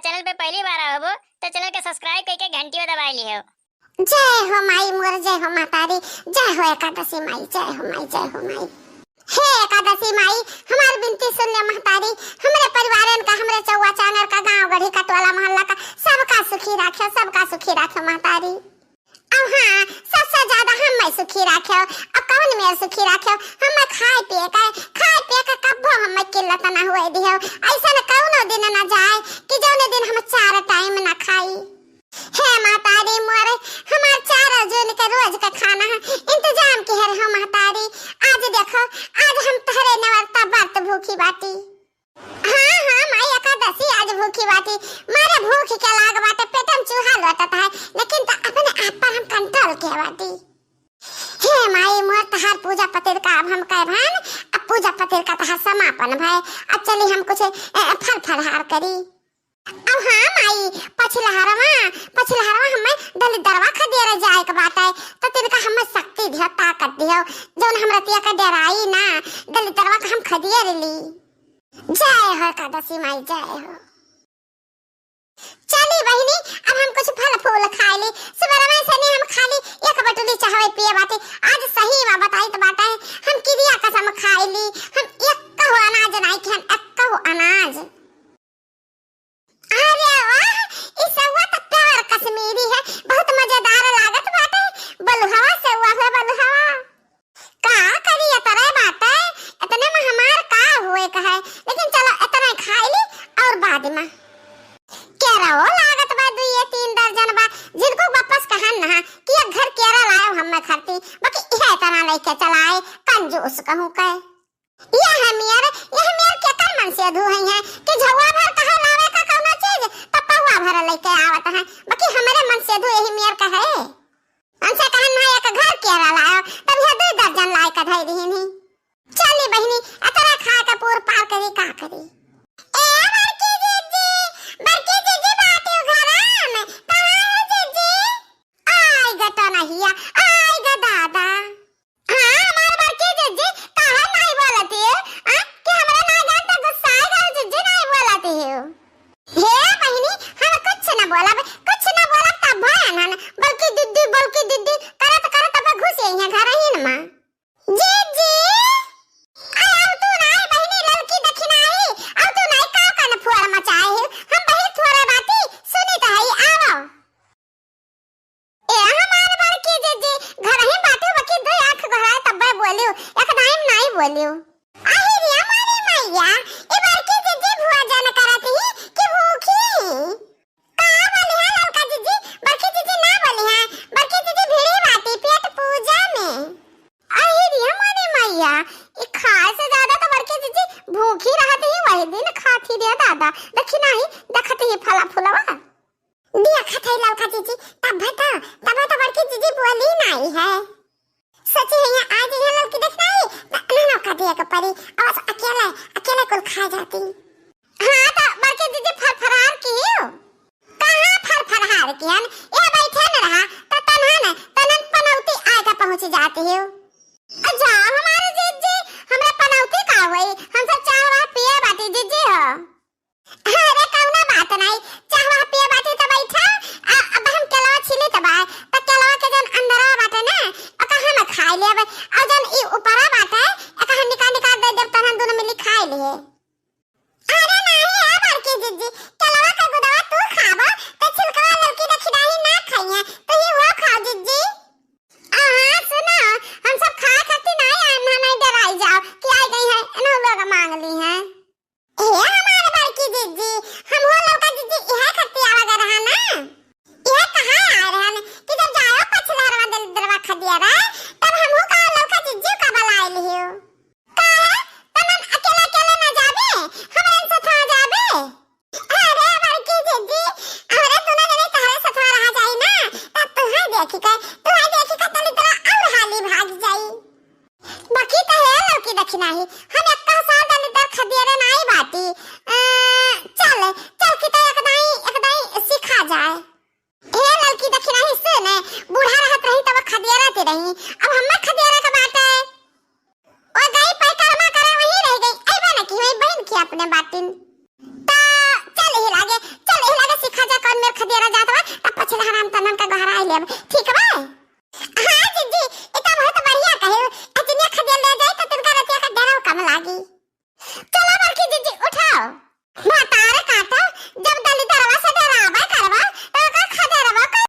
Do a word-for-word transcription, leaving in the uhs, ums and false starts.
Channel पे पहली बार आए हो तो channel के subscribe करके घंटियो दबाए लिहो। जय हो माई मोर, जय हो महतारी, जय हो एकादशी माई, जय हो माई, जय हो माई। हे एकादशी माई, हमार बिनती सुन ले महतारी, हमरे परिवारन का, हमरे चौवा चांगर का, गांव गढ़ी का, टोला मोहल्ला का, सबका सुखी राख्यो, सबका सुखी राख्यो महतारी। अब हाँ, सबसे ज्यादा हम्मे सुखी राख्यो। अब कौन मेर सुखी राख्यो? हम्मे खाए पिए का, खाए पिए का कब्बो हम्मे किल्लत ना हुए दिहो। ऐसन कौनो दिन ना जाए कि जौने दिन हम चार time ना खाई। हे महतारी मोरे, हमार चार जून के रोज का खाना है, इंतजाम किहे रहो महतारी। आज देखो, आज हम तहरे नवरता व्रत भूखी बाटी। हाँ, हाँ, माई एकादशी आज भूखी बाटी। मारे भूख के लाग बाटे, पेट में चूहा लोटत है, लेकिन त अपने आप पर हम control के बाटी। हे माई मोर, तहार पूजा पतिर का अब हम कहबन, अब पूजा पतिर का तहार समापन भय। अब चली हम कुछ, ए, फल फलहार करी। अब हाँ माई, पछिलहरवा, पछिलहरवा हमें दलिद्दरवा खदेरे जाए के बाटे, त तिनका हमें शक्ति दिहो, ताकत दिहो, जौन हम रतिया के डेराई ना, दलिद्दरवा के हम खदेर ली। जय हो एकादशी माई, जय हो। चली बहिनी, अब हम कुछ फल फूल खाए ली। सुबह में से नहीं हम खाली एक बटुली चाहवे पिए बाटे। आज सही में बताई त बाटे, हम किरिया कसम खाए ली, हम एक कहो अनाज नहीं खान, एक कहो अनाज। अरे वाह, ई सउआ त pure कश्मीरी है, बहुत मजेदार लागत बाटे। बलुहवा सउआ है, बलुहवा। का करी, एतरे बाटे, एतने में हमार का होए का है, लेकिन चलो एतने खाई ली और बाद में। केरवो लागत बा, दुइये तीन दर्जन बा, जिनको वापस कहन ना कि एक घर केरा लायो हमें खरती, बाकी इहे एतना लेके चलाए, कंजूस कहूँ के। यह मेर, यह मेर केकर मन से अधू हई है कि झउआ भर कहे लावे का कौनो चीज, त पौआ भर लेके आवत है, बाकी हमरे मन से अधू यही मेर कहे। हमसे कहन है एक घर केरा लाओ, तब यह दुई दर्जन लाए का धई दिहिन ही। चली बहिनी, अतरा खा के पूर पार करी का करी। ए बड़की जिज्जी, बड़की जिज्जी बाटी घरा में, कहाँ है जिज्जी? आई ग टनहिया, आई ग दादा। हाँ, हमार बड़की जिज्जी, काहे नाई बोलत हियो? आ, कि हमरा ना जान त गुस्साए गए जिज्जी नाई बोलत हियो। हे बहिनी, हम कुछ न बोलब, कुछ न बोलब तब भयन हन, बल्कि दिद्दी, बल्कि दिद्दी करत करत अब घुस यहाँ घर ही न माँ। जिज्जी, अरे अब तू नाई बहिनी ललकी दखिनाही, अब तू नाई का कन फुअर मचाए हियो, हम बहिर थोड़ा बाती सुनी त हई, आवो। ए हमार बड़की जिज्जी, घर ही बाटे बकी दुई आँख गोहराए तब्बे बोलियो, एक दाइम नाई बोलियो। आही रे हमारी मैया, ए बड़की जिज्जी भोजन करत ही कि भूखी? का बोली है ललका जिज्जी, बड़की जिज्जी ना बोली है, बड़की जिज्जी भिड़ी बाटी पेट पूजा में। आही रे हमारी मैया, ई खाए से ज्यादा तो बड़की जिज्जी भूखी रहत ही, वही दिन खात ही रे दादा, देखी नाही, देखत ही फला फुलवा। देखत है ललका जिज्जी, तब तो, तब तो बड़की जिज्जी बोली नाई है। सोची है यहाँ आज यहाँ ललकी देखना ही, त नन्हौ का दिया के परी, अब अकेले, अकेले कुल खा जाती। हाँ, तो बड़की जिज्जी फर फरहार की हो? कहाँ फर फरहार की हन? ये बैठे न रहा, तो तनहन, तनन पनौती आए का पहुँच जाती हो। अच्छा, हमारे जिज्जी, हमरा पनौती का होई? हम सब चाह वाह पिए बाटी जिज्जी हो। अरे कौनो बात नाई, चाह वाह पिए बाटी त बैठा, आ, अब हम केलवा छीली त बा, त केलवा के जन अंदरवा बाटे ना, ओका हम खाए लेब, और जन ई ऊपरा बाटे, एका हम निकाल निकाल दे देब, तहन दुनो मिली खाए लिए। अरे नाही, ए बड़की जिज्जी, केलवा के गुदवा तू खाबो, त छिलकवा ललकी दखिनाही ना खाइए, तू ही वो खाओ जिज्जी। अहाँ सुनो, हम सब खाए खातिर नाई आए, ना नाई डराई जाओ कि आई गई है, इन्हों लोग मांग ली हैं। हे हमार बड़की जिज्जी, हम हो ललका जिज्जी इहे खत्ती आवा गए रहा ना। इहे कहा आए रहन कि जब जाओ पछलरवा दलिद्रवा खदिया रहे, तब हमहू का ललका जिज्जी का बलाए लियो। काहे? तनन अकेला अकेला ना जाबे, हमरन सथा जाबे। अरे बड़की जिज्जी, हमरे दुनो जने तहरे सथा रहा जाई ना, तब तुहे देखी के, तुहे देखी के दलिद्रवा और हाली भाग जाई। बाकी त हे ललकी दखिनाही, हम एक्का साल दलिद्दर खदियरे नाई बाटी। अ, चल, चल की त एक दाई, एक दाई सिखा जाए। हे ललकी दखिनाही सुन, बूढ़ा रहत रही तब खदियरे ती रही, अब हम्मे खदियरे के बाटे। ओ गई पैकरमा करे वहीं रह गई, अइबे न की वही बहिन की अपने बाटिन। त चल ही लागे, चल ही अपन मेर खदेरा जात बा, तब पछिला हराम तनन का गोहराइ लेब।